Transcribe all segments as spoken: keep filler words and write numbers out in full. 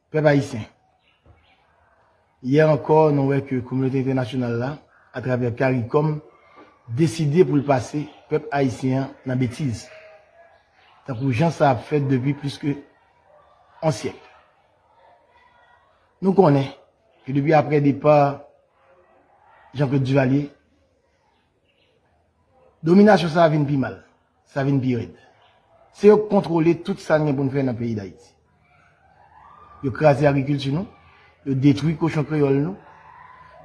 Pèp ayisyen, yè ankò, nou wè ke kominote entènasyonal la, atravè CARICOM, deside pou l pase pèp ayisyen an nan betiz, tankou jan sa ap fèt depi plis ke yon syèk. Nou konnen ke depi aprè depa Jean-Claude Duvalier, dominasyon sa a vin pi mal, sa vin pi rèd. Se yo k kontwole tout sa n gen pou n fè nan peyi Dayiti. Yo kraze agrikilti nou, yo detwi kochon kreyòl nou,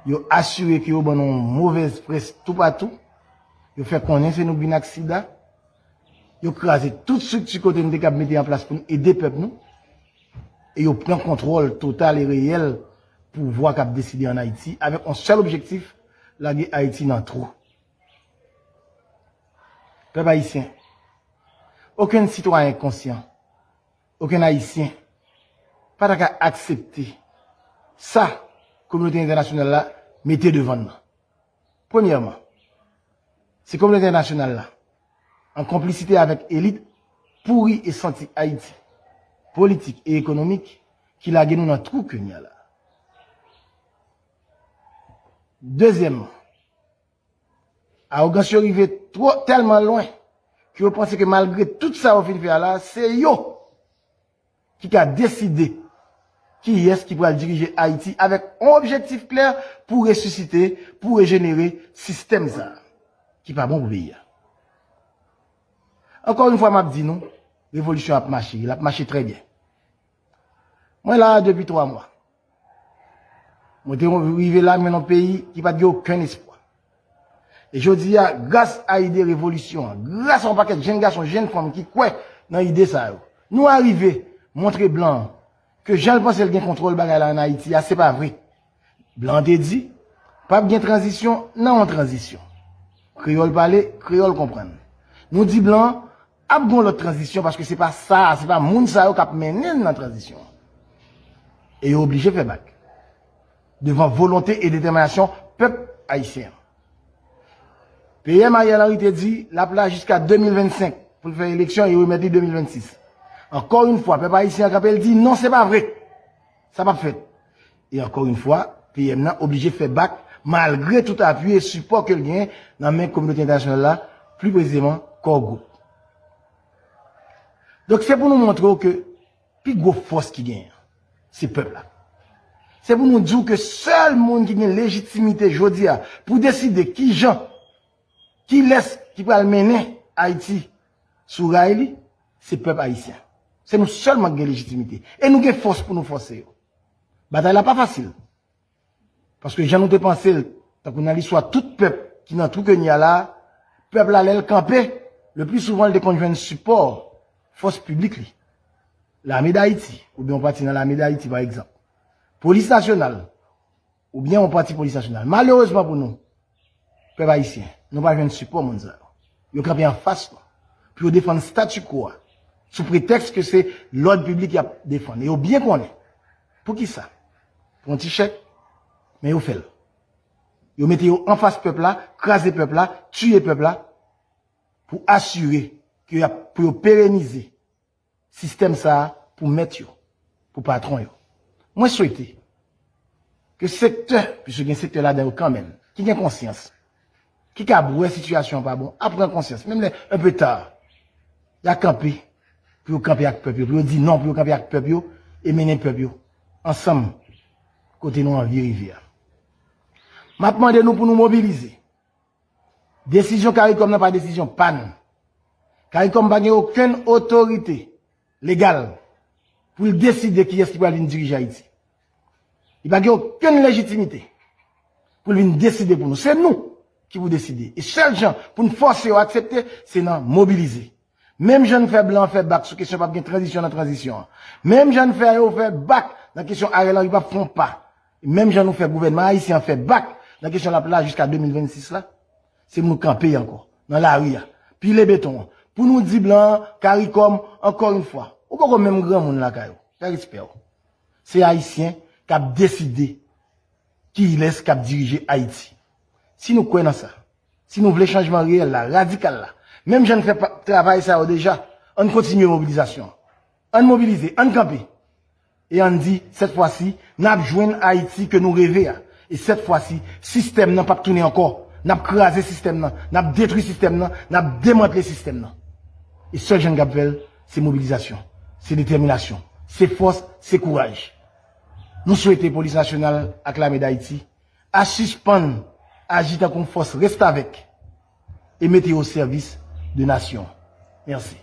yo asire ke yo ban nou yon movèz près toupatou, yo fè konnen se nou k vin ak sida, yo kraze tout estrikti kote nou te kab mete an plas pou n ede pèp nou, e yo pran kontwòl total e reyèl pouvwa k ap deside ann Ayiti avèk yon sèl objektif, lage Ayiti nan twou. Pèp ayisyen, okenn sitwayen konsyan, okenn ayisyen pa ta ka aksepte sa kominote entènasyonal la mete devan n nan. Premyèman, se kominote entènasyonal la, an konplisite avèk elit pouri e santi Ayiti, politik e ekonomik, ki lage nou nan twou ke n ye a la. Dezyèmman, awogans yo rive twò, tèlman lwen ke yo panse ke malgre tout sa yo fin fè a la, se yo ki ka deside kiyès ki pral dirije Ayiti avèk yon objektif klè pou resisite, pou rejenere sistèm sa a ki pa bon pou peyi a. Ankò yon fwa, m ap di nou, revolisyon ap mache, l ap mache trè byen. Mwen la a depi twa mwa. Mwen te rive la, mwen nan peyi ki pa t gen okenn espwa. E jodi a, gras a ide revolisyon an, gras a yon pakèt jenn gason, jenn fanm ki kwè nan ide sa yo, nou arive montre blan an ke jan l panse l gen kontwòl bagay la ann Ayiti a, se pa vre. Blan an te di, p ap gen tranzisyon nan yon tranzisyon. Kreyòl pale, kreyòl konprann. Nou di blan an, ap gen yon lòt tranzisyon, paske se pa sa, se pa moun sa yo k ap mennen n nan tranzisyon an. E yo oblije fè bak devan volonte e detèminasyon pèp ayisyen an. P M Ariel Henry te di l ap la jiska de mil vennsenk pou l fè eleksyon e remèt li de mil vennsis. Ankò yon fwa, pèp ayisyen an kanpe, l di non, se pa vre. Sa p ap fèt. E ankò yon fwa, P M nan oblije fè bak malgre tout apui e sipò ke l genyen nan men kominote entènasyonal la, pli presizeman Core Group. Donk, se pou nou montre w ke pi gwo fòs ki genyen, se pèp la. Se pou nou di w ke sèl moun ki gen lejitimite jodi a pou deside kijan, kilès ki pral mennen Ayiti sou ray li, se pèp ayisyen. Se nou sèlman ki gen lejitimite. E nou gen fòs pou nou fòse yo. Batay la pa fasil. Paske jan nou te panse l, tankou nan listwa tout pèp ki nan twou ke n ye a la, pèp la, lè l kanpe, le pli souvan, l te konn jwenn sipò fòs piblik li. Lame Dayiti, oubyen yon pati nan Lame Dayiti, pa egzanp. Polis nasyonal, oubyen yon pati polis nasyonal. Malerezman pou nou, pèp ayisyen, nou pa jwenn sipò moun sa yo. Yo kanpe anfas nou pou yo defann statu quo a, sou pretèks ke se lòd piblik y ap defann. E yo byen konnen. Poukisa? Pou yon ti chèk, men yo fè l. Yo mete yo anfas pèp la, kraze pèp la, tiye pèp la, pou asire ke y ap, pou yo perenize sistèm sa a pou mèt yo, pou patwon yo. Mwen swete ke sektè, piske gen sektè ladan yo kanmenm, ki gen konsyans, ki kab wè sitiyasyon an pa bon, ap pran konsyans, menm lè un peu tard, y a kanpe, pou yo kanpe ak pèp yo, pou yo di non, pou yo kanpe ak pèp yo, e mennen pèp yo ansanm kote nou anvi rive a. M ap mande nou pou nou mobilize. Desizyon CARICOM nan pa desizyon pa n. CARICOM pa gen okenn otorite legal pou l deside kiyès ki pral vin dirije Ayiti. Li pa gen okenn lejitimite pou l vin deside pou nou. Se nou ki pou deside. E sèl jan pou n fòse yo aksepte, se nan mobilize. Menm jan n fè blan an fè bak sou kesyon p ap gen tranzisyon nan tranzisyon an. Menm jan n fè yo fè bak nan kesyon Ariel Henry p ap fè yon pa. Menm jan nou fè gouvènman ayisyen an fè bak nan kesyon l ap la jiska de mil vennsis la, se pou nou kanpe ankò nan lari a, pile beton an, pou nou di blan an, CARICOM, ankò yon fwa, ou poko menm granmoun lakay ou, fè respè w. Se Ayisyen k ap deside kilès k ap dirije Ayiti. Si nou kwè nan sa, si nou vle chanjman reyèl la, radikal la, menm jan n fè pa, travay sa yo deja, ann kontinye mobilizasyon an. Ann mobilize, ann kanpe. E ann di, sèt fwa si, n ap jwenn Ayiti ke nou reve a. E sèt fwa si, sistèm nan p ap tounen ankò. N ap kraze sistèm nan, n ap detwi sistèm nan, n ap demantle sistèm nan. E sèl jan n kab fè l, se mobilizasyon, se detèminasyon, se fòs, se kouraj. Nou swete Polis Nasyonal ak Lame Dayiti a sispann aji tankou yon fòs restavèk e mete yo o sèvis de nasyon. Mèsi.